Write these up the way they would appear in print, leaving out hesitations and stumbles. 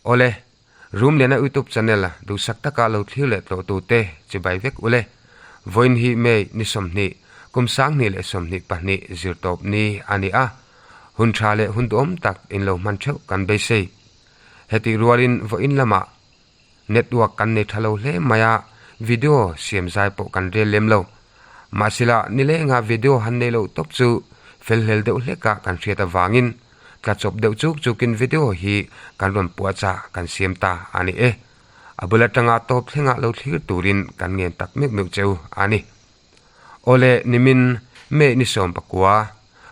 Awle, Rumliana YouTube channel duhsak taka lo thlir leh tlawh tute chibai vek ule. Vawiin hi May ni 20, kum 2022 zirtawp ni a ni a. Hun tha leh hun duhawm tak in lo hman theuh kan beisei. Hetih rualin vawiin lamah network kan nei tha lo hle mai a, video siam zai pawh kan rel lem lo. Mahsela nilenga video han nei loh tawp chu fel hlel deuh hleka kan hriat avangin tla chawp deuh chuk chukin video hi kan rawn puah chah kan siam ta a ni e. A bul atanga tawp thlengah lo thlir turin kan ngen tak meuh meuh cheu a ni. Awle nimin May ni 19,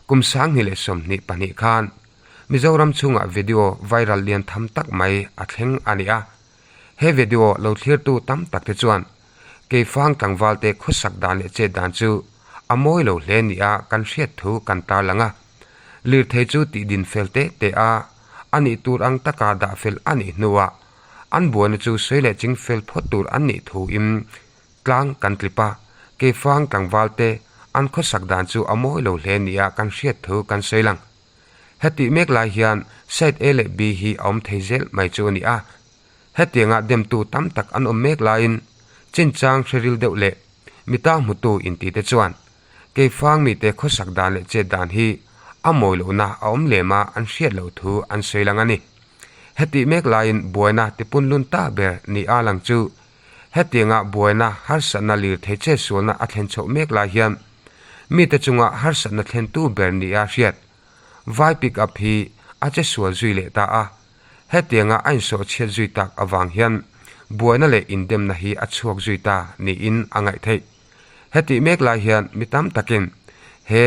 kum 2022 khan Mizoram chhungah video viral lian tham tak mai a thleng a ni a. He video lo thlirtu tam tak te chuan Keifang tlangval te khawsak dan leh chet dan chu a mawi lo hle nia kan hriat thu kan tarlang a. Lirthei chu tih din fel te te a, a nih tur ang taka dah fel a nih hnuah an buaina chu sawi leh ching fel phawt tur an nih thuin tlang kan tlip a. Keifang tlangval te an khawsak dan chu a mawi lo hle nia kan hriat thu kan sawi lang. Hetih mek lai hian side A leh B hi a awm thei zel mai chu a ni a. Hetianga demtu tam tak an awm mek laiin chinchang hreril deuh leh mita hmutu intite chuan Keifang mite khawsak dan leh chet dan hi a mawi lohna a awm lem a an hriat loh thu an sawi lang a ni. Hetih mek laiin buaina tipunlun ta ber ni a lang chu hetianga buaina harsatna lirthei chetsualna a thlen chhoh mek lai hian mite chunga harsatna thlentu ber ni a hriat vai pick up hi a chesual zui leh ta a. Hetianga a insawh chhiat zui tak avang hian buaina leh indemna hi a chhuak zui ta niin a ngaih theih. Hetih mek lai hian mi tam takin he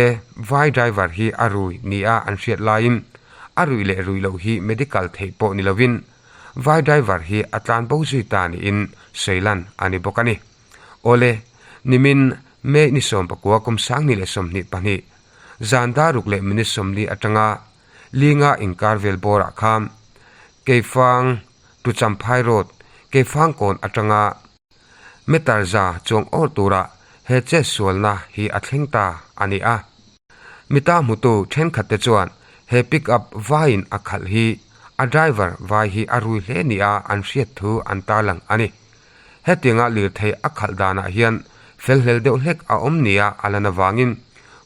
vai driver hi a rui nia an hriat laiin a ruih leh ruih loh hi medical theih pawh ni lovin vai driver hi a tlan bo zui ta niin sawi lan a ni bawk a ni. Awle, nimin May ni 19 kum 2022 zan dar ruk leh minute 40 atanga Linga inkar vel bawrah khan Keifang to Champhai Road, Keifang kawn atanga meter za chuang awr tura he chetsualna hi a thleng ta a ni a. Mita hmutu thenkhat te chuan he pick up vaiin a khalh hi a driver vai hi a rui hle nia an hriat thu an tarlang a ni. Hetianga lirthei a khalh danah hian felhlel deuh hlek a awm nia a lan avangin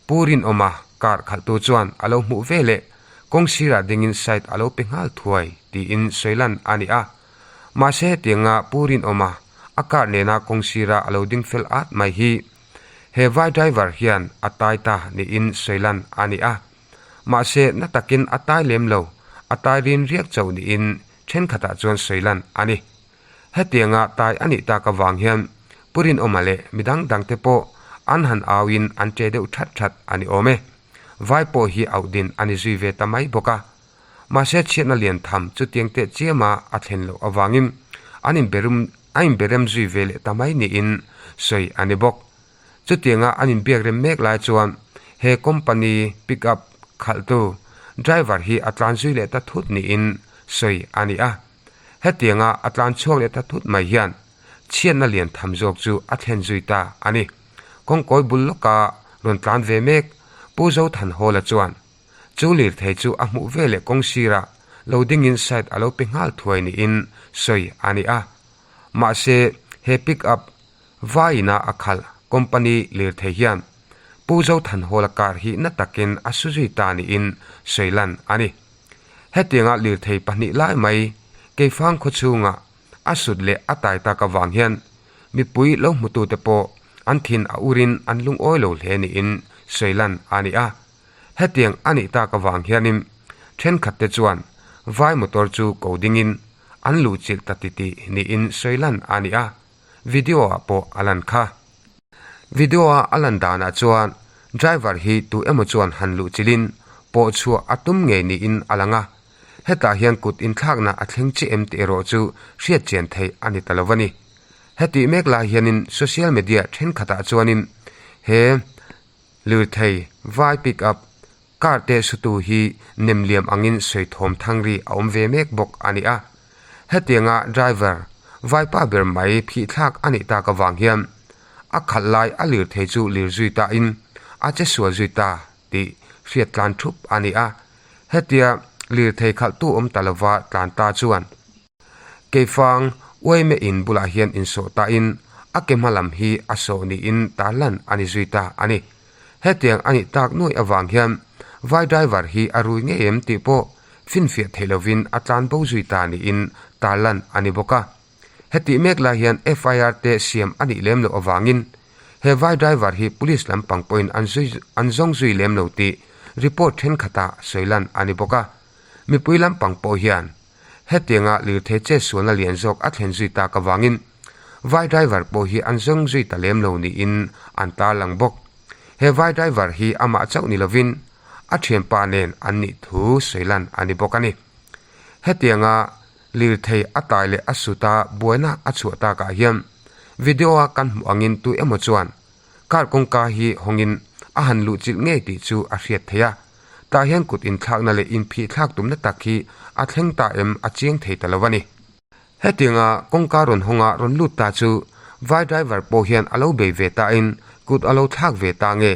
Pu Rinawma car khalhtu chuan a lo hmuh ve leh kawng sirah dingin side a lo pe nghal thuai tiin sawi lan a ni a. Mahse hetianga Pu Rinawma a car nena kawng sira a lo ding fel at mai hi he vai driver hian a tai ta niin sawi lan a ni a. Mahse na takin a tai lem lo, a tai rin riak chauh niin thenkhatah chuan sawi lan a ni. Hetianga tai a nih tak avang hian Pu Rinawma leh midang dangte pawh an han auin an che deuh that that a ni awm e. Vai pawh hi auh din a ni zui ve ta mai bawk a. Mahse chhiatna lian tham chutiang teh chiama a thlen loh avangin an inberum a inberem zui ve leh ta mai niin sawi a ni bawk. Chutianga an inbiak rem mek lai chuan he company pick up khalhtu driver hi a tlan zui leh ta thut niin sawi a ni a. Hetianga a tlan chhuak leh ta thut mai hian chhiatna lian tham zawk chu a thlen zui ta a ni. Kawngkawi bul lawka rawn tlan ve mek Pu Zothanhawla chuan chu lirthei chu a hmuh ve leh kawng sirah lo dingin side a lo pe nghal thuai niin sawi a ni a. Mahse he pick up vaiina a khalh company lirthei hian Pu Zothanhawla car hi na takin a su zui ta niin sawi lan a ni. Hetianga lirthei pahnih lai mai Keifang khaw chhunga a sut leh a tai tak avang hian mipui lo hmutute pawh an thin a urin an lungawi lo hle niin sawi lan a ni a. Hetiang a nih tak avang hianin thenkhatte chuan vai motor chu ko dingin an luhchilh ta titih niin sawi lan a ni a, video ah pawh a lan kha. Video a a lan danah chuan driver hi tu emaw chuan han luhchilhin pawh chhuah a tum ngei niin a lang a, hetah hian kut inthlakna a thleng chiah em tih erawh chu hriat chian theih a ni ta lo a ni. Hetih mek lai hianin social media thenkhatah chuanin he lirthei vai pick up car te sutu hi nem liam angin sawi thawm thang ri a awm ve mek bawk a ni a. Hetianga driver vaipa ber mai phih thlak a nih tak avang hian a khalh lai a lirthei chu lir zui ta in a che sual zui ta tih hriat tlan thup a ni a. Hetia lirthei khalhtu awm ta lova tlan ta chuan. Keifang uaime in bulah hian insawh tain a ke hma lam hi a sawh niin tarlan a ni zui ta a ni. Hetiang a nih tak nuai avang hian vai driver hi a rui ngei em tih pawh finfiah theih lovin a tlan bo zui ta niin tarlan a ni bawk a. Hetih mek lai hian FIR te siam a nih lem loh avangin he vai driver hi police lampang pawhin an zui an zawng zui lem lo tih report thenkhatah sawi lan a ni bawk a. Mipui lampang pawh hian hetianga lirthei chetsualna lian zawk a thlen zui tak avangin vai driver pawh hi an zawng zui ta lem lo niin an tarlang bawk. He vai driver hi amah chauh ni lovin a thianpa nen an nih thu sawi lan a ni bawk a ni. Hetianga Lirthei a tai leh a sut a buaina a chhuah takah hian video a kan hmuh angin tu emaw chuan car kawngka hi hawngin a han luh chilh ngei tih chu a hriat theih a. Tah hian kut inthlakna leh inphih thlak tumna tak hi a thleng ta em a chiang thei ta lo a ni. Hetianga kawngka rawn hawnga rawn lut ta chu vai driver pawh hian a lo bei ve tain kut a lo thlak ve ta nge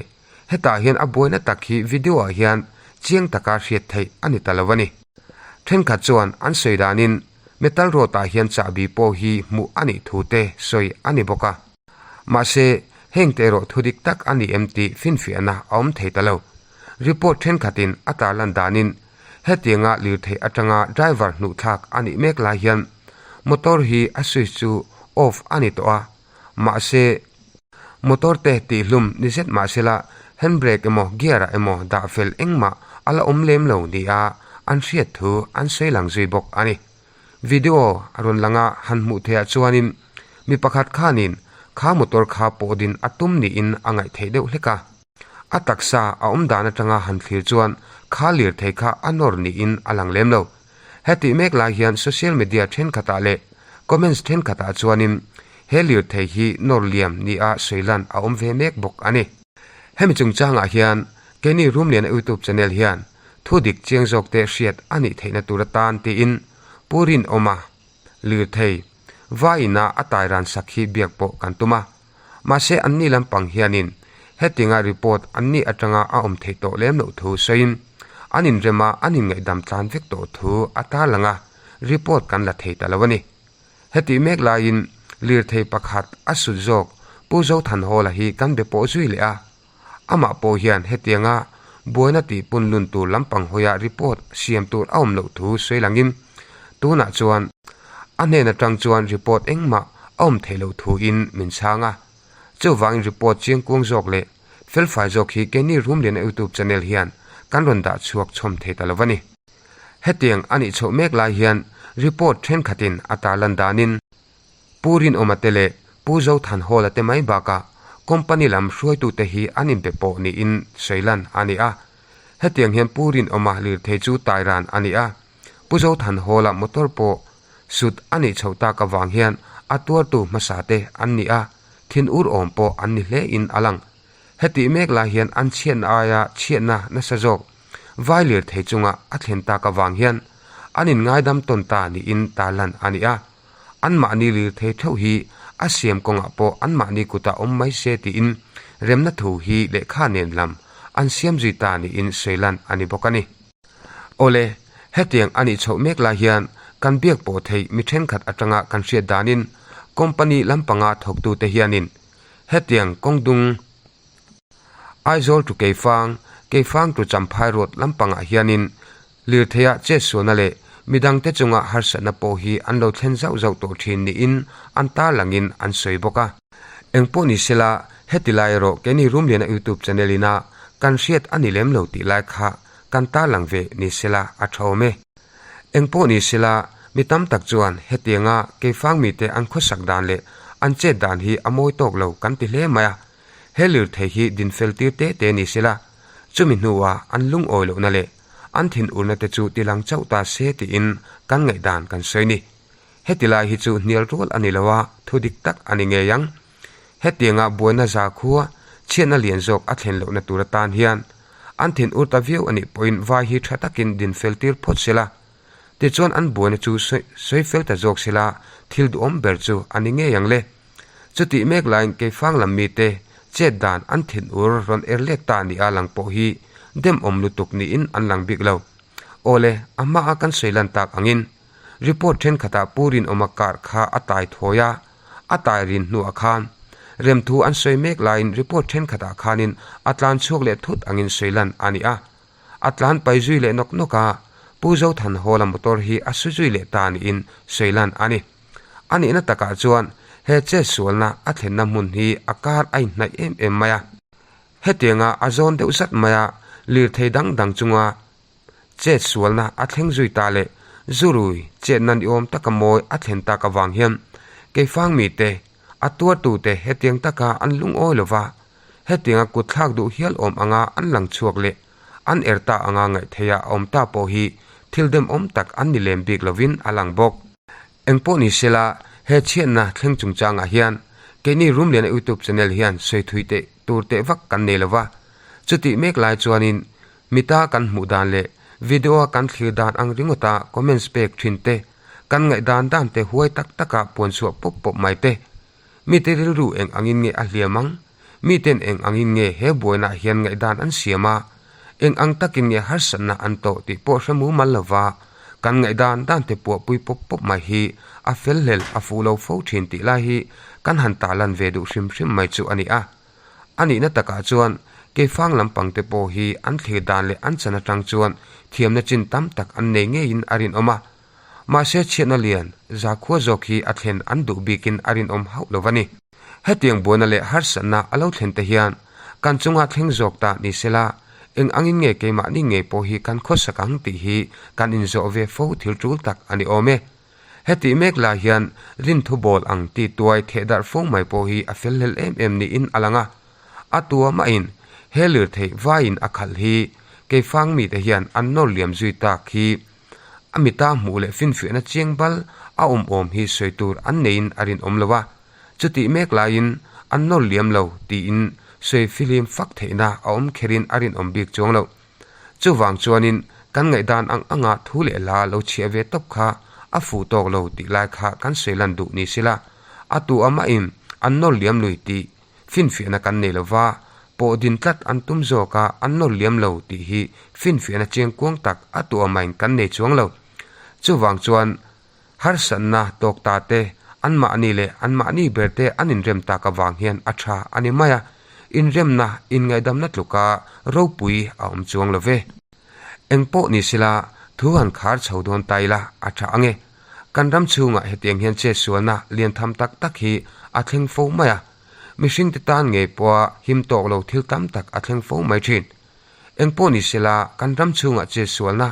hetah hian a buaina tak hi video ah hian chiang taka hriat theih a ni ta lo a ni. Thenkhat chuan an sawi danin metal rod ah hian chahbi pawh hi hmuh a nih thu te sawi a ni bawk a. Mahse, heng te erawh thu dik tak a ni em tih finfiahna a awm thei ta lo. Report thenkhatin a tarlan danin hetianga lirthei atanga driver hnuh thlak a nih mek lai hian motor hi a switch chu off a ni tawh a, mahse, Motor te tihhlum ni zet mahsela handbrake emaw gear ah emaw dah fel engmah a la awm lem lo nia an hriat thu an sawi lang zui bawk a ni. Video a rawn lang a han hmuh theih ah chuanin mi pakhat khanin kha motor kha pawh din a tum niin a ngaih theih deuh hlek a. A taksa a awm dan atanga han thlir chuan kha lirthei kha a nawr niin a lang lem lo. Hetih mek lai hian social media thenkhatah leh comments thenkhatah chuanin he lirthei hi nawr liam nia sawi lan a awm ve mek bawk a ni. Hemi chungchangah hian keini Rumliana YouTube channel hian thu dik chiang zawk te hriat a nih theihna tur atan tiin Pu Rinawma lirthei vaiina a tai ran sak hi biak pawh kan tum a. Mahse anni lampang hianin hetinga report anni atanga a awm theih tawh lem loh thu sawiin an inrema an inngaihdam tlan vek tawh thu a tarlang a, report kan la thei ta lo a ni. Hetih mek laiin lirthei pakhat a sut zawk Pu Zothanhawla hi kan be pawh zui leh a, amah pawh hian hetianga buaina tih punlun tur lampang hawia report siam tur a awm loh thu sawi langin tunah chuan a hnen atang chuan report engmah a awm theih loh thuin min chhang a. Chuvangin report chiangkuang zawk leh felfai zawk hi keini Rumliana YouTube channel hian kan rawn dah chhuak chhawm thei ta lo a ni. Hetiang a nih chhoh mek lai hian report thenkhatin a tarlan danin Pu Rinawma te leh Pu Zothanhawla te mai bakah company lam hruaitute hi an inbe pawh niin sawi lan a ni a. Hetiang hian Pu Rinawma lirthei chu tai ran a ni a, Pu Zothanhawla motor pawh sut a nih chhoh tak avang hian a tuartu hmasa te an ni a, thinur awm pawh an ni hle in a lang. Hetih mek lai hian an chhiatna aia chhiatna nasa zawk vai lirthei chunga a thlen tak avang hian an inngaidam tawn ta niin tarlan a ni a. Anmahni lirthei theuh hi a siam kawngah pawh anmahni kutah awm mai se tiin remna thu hi lehkha nen lam an siam zui ta niin sawi lan a ni bawk a ni. Awle, hetiang a nih chhoh mek lai hian kan biak pawh theih mi thenkhat atanga kan hriat danin company lampanga thawktute hianin hetiang kawng dung Aizawl to Keifang, Keifang to Champhai road lampangah hianin lirtheia chetsualna leh midangte chunga harsatna pawh hi an lo thlen zauh zauh tawh thin niin an tarlangin an sawi bawk a. Engpawh ni sela, heti lai erawh keini Rumliana YouTube channel ina kan hriat a ni lem lo tih lai kha kan tarlang ve ni sela a tha awm e. Engpawh ni sela, mi tam tak chuan hetianga keifang mite an khawsak dan leh an chet dan hi a mawi tawk lo kan ti hle mai a, he lirthei hi dinfel tir te te ni sela, chumi hnuah an lungawi lohna leh an thinurna te chu tilang chauh ta se tiin kan ngaihdan kan sawi ni. Heti lai hi chu hnial rual a ni lo a, thu dik tak a ni ngei ang. Hetianga buaina zakhua chhiatna lian zawk a thlen lohna tur atan hian an thinur ta viau a nih pawhin vai hi tha takin dinfel tir phawt sela. Tichuan an buaina chu sawi fel ta zawk sela thil duhawm ber chu a ni ngei ang le. Chutih mek laiin keifang lam mite chet dan an thinur rawn er let ta nia lang pawh hi demawm lutuk niin an lang bik lo. Awle, a hmaa kan sawi lan tak angin. Report thenkhatah Pu Rinawma car kha a tai thawi a, a tai rin hnuah khan remthu an sawi mek laiin report thenkhatah khanin a tlan chhuak leh thut angin sawi lan a ni a. A tlan pai zui leh nawk nawk a, Pu Zothanhawla motor hi a su zui leh ta niin sawi lan a ni. A nihna takah chuan he chetsualna a thlenna hmun hi a kar a inhnaih em em mai a. Hetianga a zawn deuh zat maia lirthei dang dang chunga chet sualna a thleng zui ta leh zurui chetna ni awm taka mawi a thlen tak avang hian keifang mite, a tuartute hetiang taka an lungawi lo va, hetianga kut thlak duh hial awm anga an lang chhuak leh an er ta anga ngaihtheiha a awm ta pawh hi thil demawm tak an ni lem bik lovin a lang bawk. Engpawh ni sela, he chhiatna thleng chungchangah hian keini Rumliana YouTube channel hian sawi thui teh tur teh vak kan nei lo va, chutih mek lai chuanin mita kan hmuh dan leh video-a kan thlir dan ang ringawta comments pek thin te, kan ngaihdan dan te huai tak taka puan chhuah pawp pawp mai te. Mite rilru eng angin nge a hliam ang? Miten eng angin nge he buainaah hian ngaihdan an siam a? Eng ang takin nge harsatna an tawh tih pawh hre mumal lova kan ngaihdan dan te puahpui pawp pawp mai hi a fel hlel a fuh lo fo thin tih lai hi kan han tahlan ve duh hrim hrim mai chu a ni a. A nihna takah chuan keifang lampang te pawh hi an thlir dan leh an chan atang chuan thiamna chin tam tak an nei ngeiin a rinawm a. Mahse chhiatna lian zakhua zawk hi a thlen an duh bikin a rinawm hauh lo a ni. Hetiang buaina leh harsatna a lo thlen te hian kan chunga thleng zawk ta ni sela, eng angin nge keimahni ngei pawh hi kan khawsak ang tih hi kan inzawh ve fo thil tul tak a ni awm e. Hetih mek lai hian rinthu bawl ang ti tuai theh darh fo mai pawh hi a fel hlel em em niin a lang a. A tua mahin he lirthei vaiin a khalh hi keifang mite hian an nawr liam zui tak hi A mita hmuh leh finfiahna chiang bal a awm awm hi sawi tur an neiin a rinawm lo a, chutih mek laiin an nawr liam lo tiin sawi fihlim fak theihna a awm kherin a rinawm bik chuang lo. Chuvang chuanin kan ngaihdan ang anga thu leh hla lo chhiah ve tawp kha a fuh tawk lo tih lai kha kan sawi lan duh ni sila, a tu amahin an nawr liam lui tih Finfiahna kan nei lova, pawh din tlat an tum zawk a, an nawr liam lo tih hi finfiahna chiangkuang tak a tuah maiin kan nei chuang lo. Chuvang chuan harsatna tawk ta te, anmahni leh anmahni ber te an inrem tak avang hian a tha a ni mai a, inremna, inngaihdamna tluka ropui a awm chuang lo ve. Eng pawh ni sela, thu han khar chho dawn ta ila a tha ang e. Kan ram chhungah hetiang hian chetsualna lian tham tak tak hi a thleng fo mai a, mihringte tan ngei pawha him tawk lo thil tam tak a thleng fo mai thin. Eng pawh ni sela, kan ram chhungah chetsualna,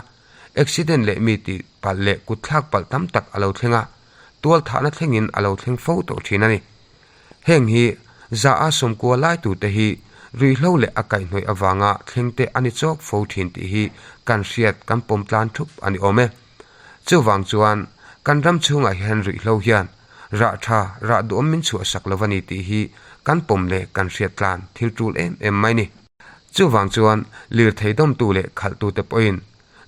accident leh mi tih palh leh kut thlak palh tam tak a lo thleng a, tual thahna thlengin a lo thleng fo tawh thin a ni. Heng hi za a sawmkua lai tute hi ruihhlo leh a kaihhnawih avanga thlengte a ni chawk fo thin tih hi kan hriat kan pawm tlan thup a ni awm e. Chuvang chuan kan ram chhungah hian ruihhlo hian rah tha, rah duhawm min chhuahsak lo a ni tih hi kan pawm leh kan hriat tlan thil tul em em mai ni. Chuvang chuan lirthei dawmtu leh khalhtute pawhin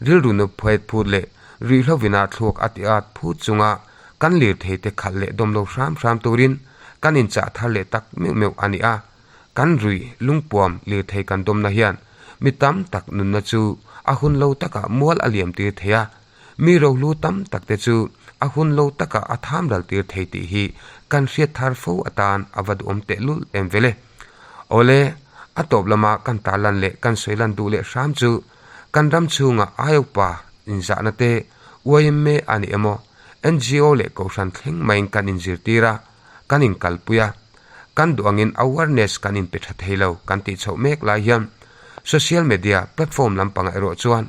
Rilru nu phuet phut leh ruihhlovina thluak a ti at phut chunga kan lirthei te khalh leh dawm lo hram hram turin kan inchah thar leh tak meuh meuh a ni a. Kan ruih lungpuam lirthei kan dawmna hian mi tam tak nunna chu a hun lo takah mual a liam tir thei a, mi rohlu tam tak te chu a hun lo takah a tham ral tir thei tih hi kan hriat thar fo atan a va duhawm tehlul em vele. Awle, a tawp lama kan tarlan leh kan sawi lan duh leh hram chu Kan ram chhungah Aiopa inzahna te, yma a ni emaw, NGO leh Kohhran thleng maiin kan inzirtir a, kan inkalpui a. Kan duh angin awareness kan inpe tha thei lo kan tih chhoh mek lai hian social media platform lampangah erawh chuan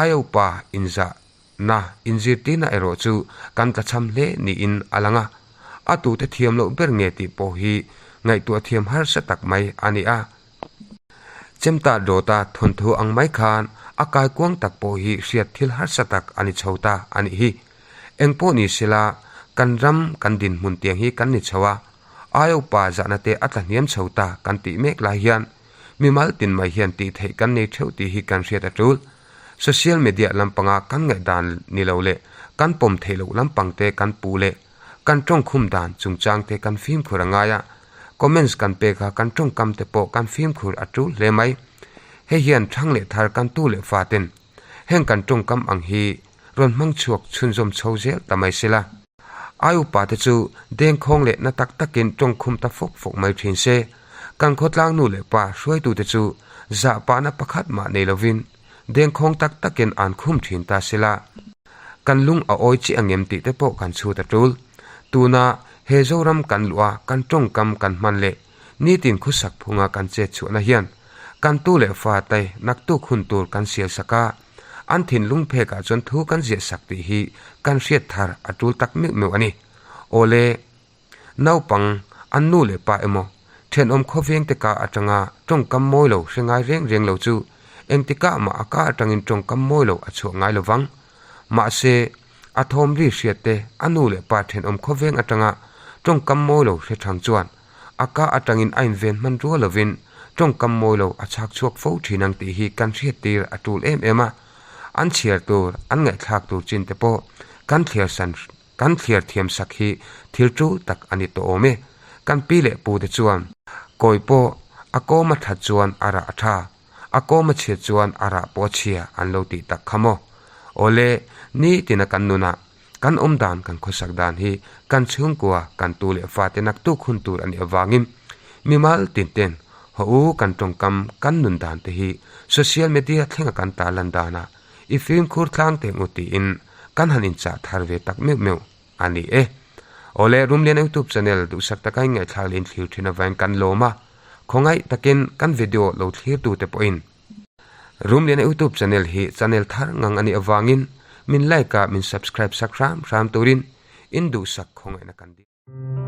Aiopa inzahna inzirtirna erawh chu kan tlachham hle niin a lang a. A tute thiam loh ber nge tih pawh hi ngaihtuah thiam harsa tak mai a ni a. Chemta dawta thawnthu ang mai khan a kaikuang tak pawh hi hriat thil harsa tak a ni chho ta a nih hi. Eng pawh ni sela, kan ram kan dinhmun tiang hi kan ni chho a, Aiopa zahna te a tla hniam chho ta kan tih mek lai hian mimal tin mai hian tih theih kan nei theuh tih hi kan hriat a tul. Social media lampanga kan ngaihdan ni lo leh kan pawm theih loh lampang te kan puh leh kan tawngkhum dan chungchang te kan fimkhur a ngai a, Comments kan pek a, kan tawngkam te pawh kan fimkhur a tul hle mai. Hei hian thang leh thar kan tu leh fa ten heng kan tawngkam ang hi rawn hmang chhuak chhunzawm chho zel ta mai sela. Ai upa te chu dengkhawng leh na tak takin tawngkhum ta fawk fawk mai thin se. Kan khawtlang nu leh pa hruaitute chu zahpahna pakhat mah nei lovin dengkhawng tak takin an khum thin ta sela. Kan lung a awi chiah angem tih te pawh kan chhut a tul. Tuna he Zoram kan luh a kan tawngkam kan hman leh nitin khusak phunga kan chet chhuahna hian kan tu leh fa te naktuk hun tur kan sial sak a, an thinlung phekah chuan thu kan ziah sak tih hi kan hriat thar a tul tak meuh meuh a ni. Awle, naupang, an nu leh pa emaw, thenawm khawveng te ka atanga tawngkam mawi lo hre ngai reng reng lo chu engtikah mah a ka atangin tawngkam mawi lo a chhuah ngai lovang. Mahse, a thawm ri hriat te a nu leh pa thenawm khawveng atanga tawngkam mawi lo hre thang chuan a ka atangin a inven hman rual lovin tawngkam mawi lo a chhak chhuak fo thin ang tih hi kan hriat tir a tul em em a. An chhiar tur, an ngaihthlak tur chin te pawh kan thliar san kan thliar thiam sak hi thil tul tak a ni tawh awm e. Kan pi leh pu te chuan kawi pawh a kawm a that chuan a rah a tha, a kawm a chhiat chuan a rah pawh a chhia an lo tih tak kha maw. Awle, nitina kan nunah Kan awm dan, kan khawsak dan hi kan chhungkua, kan tu leh fate naktuk hun tur a nih avangin mimal tin ten haw u kan tawngkam, kan nun dan te hi social media thlenga kan tarlan danah i fimkhur tlang teh ngu tiin kan han inchah thar ve tak meuh meuh a ni e. Awle, Rumlian Youtube channel duhsak taka in ngaihthlak leh in thlir thin avangin kan lawm a, khawngaih takin kan video lo thlirtute pawhin Rumliana youtube channel hi channel thar ngang a nih avangin min like a min subscribe sak hram hram turin in duhsak khawngaihna kan dil.